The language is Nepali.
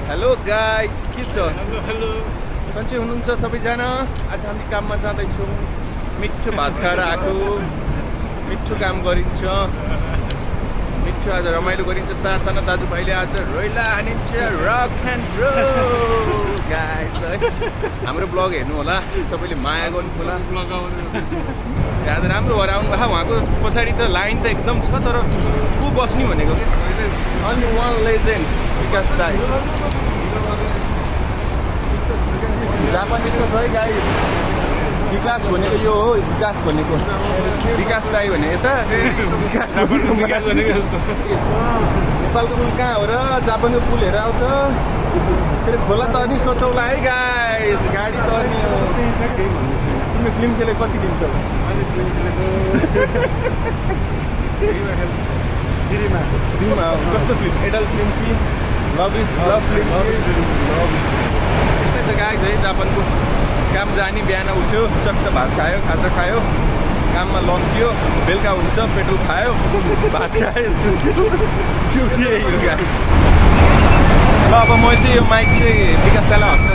हेलो गाइस, के छ? हेलो सन्चै हुनुहुन्छ सबैजना? आज हामी काममा जाँदैछौँ। मिठो भात खाएर आएको, मिठो काम गरिन्छ, मिठो आज रमाइलो गरिन्छ। 4जना दाजुभाइले आज रोइला हानिन्छ, रक एन्ड रोल गाइस है। हाम्रो ब्लग हेर्नु होला, सबैले माया गर्नु होला। आज राम्रो भएर आउनु भएको। उहाँको पछाडि त लाइन त एकदम छ, तर को बस्ने भनेको के? अन्ली वान लेजेन्ड विकास दाई। जापानिज त छ है गाइस। विकास भनेको यो हो, विकास भनेको विकास दाई भने यता विकास भनेको जस्तो। नेपालको पुल कहाँ हो र जापानको पुल हेर आउँछ। फेरि खोला त अनि सोचौला है गाइस, गाडी त अनि हो। तिमी फिल्म खेले कति दिन्छौ? फिल्ममा कस्तो फिल्म? एडल्ट फिल्म कि लभ फिल्म? यस्तै छ गाइस है जापानको। काम जाने बिहान उठ्यो, चट्ट भात खायो, खाजा खायो, काममा लम्कियो, बेलुका हुन्छ पेट्रोल खायो, भात खायो, सुत्यो, ड्युटी गाइस। ल अब म चाहिँ यो माइक चाहिँ विकास दाइलाई हस्तान्तरण